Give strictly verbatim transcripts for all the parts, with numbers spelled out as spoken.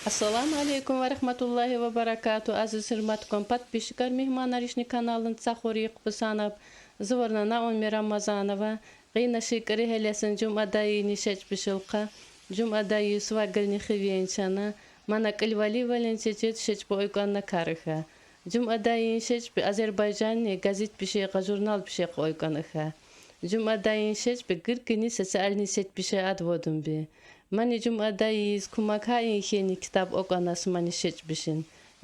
Ассаламу алейкум ва рахматуллахи ва баракату. Азиз гьуьрметлу подписчиклер, мегьманлар, ишни каналны цахур йикъ бусанаб. Зи варна Наоми Рамазанова. Къенин шикьри гьелесин жумадай йини шечӀ бишилхъа. Жумадай йис вагилни хивин чана. Мана кьил вали валин чечед шечӀби ойкӀанна кариха. Жумадай йин шечӀби Азербайжанни газет бишейкъа, журнал бишейкъа ойкӀан иха. Жумадай йин шечӀби гиркини социальни сеть бишей ад водунби. Мани жумадай йис кумак гьа инхьени китаб окӀанас мани шечӀ бишин.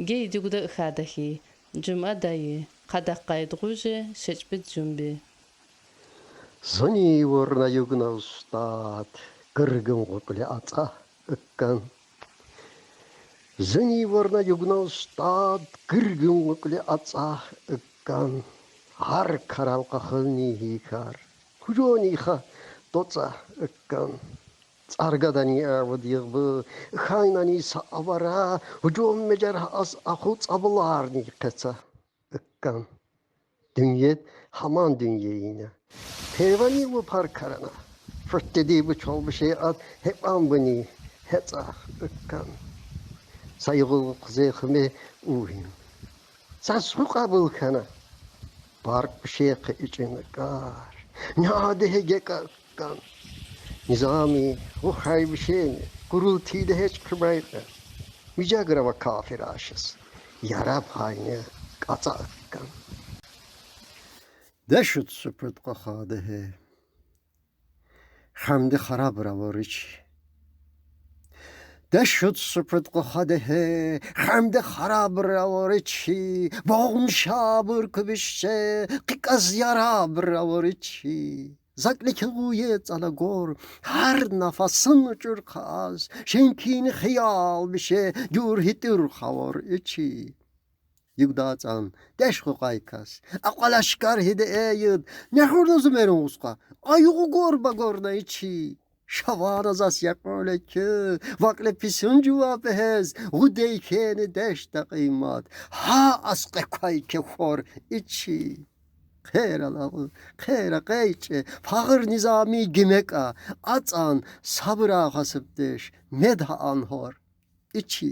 Гей дугда ихьада хьи. Жумадай йи, хъадахъ къайд гъужи, шечӀбид жумби. Зунни варна югна устад, гиргин гъукьли ацӀа иккан. Зунни варна югна устад, гиргин гъукьли ацӀа иккан. Гьар карал къахилни гьикар, гьужуни ха доцӀа иккан. ЦӀаргадани авуд йигъби, хьайнани са авара, гьужум межер гьа ас аху цӀабуларни къеца иккан. Дуьньед гьаман дуьнье йина. Первани вупар карана. Футтеди бу чолби шей ад гьепӀан буни гьецӀа иккан. Са югъул хъузе хуьме угьин. Са су къабул хьана. Баркь бишехъи ичӀин кар. Няде гье гекӀа кан. Низами, ву хай бишени, гурулти де гьечӀ хъибай кьан. Мижагра ва кафир ашис. Яраб гьайни кӀацӀа кан. Де шуд супуд къахъа дегье. Хамди харабра воричи. Де шуд супуд къахъа дегье, хамди харабра воричи. Богъм шабур кубишче, къикӀаз ярабра воричи. Закълики гъуе цӀала гор, гьар нафасин учӀур хъаз, шенкини хиял бише, гур гьитӀур хавар ичи. Югда ацӀан, деш хукъай кас, акьван лашкар гьиде ийид, нехурна зумерун гъускъа, аюгъу гор багорна ичи. Шавана зас якъуле куь, вакъле писун жуваб гьез, гъудейкени деш дакъимат, гьа аскье квай кехвар ичи. Хъера лагъу, хъера къейчӀе, фагъир Низами гимекӀа, ацӀан сабура хасибдеш, мед гьа ангьор ичи.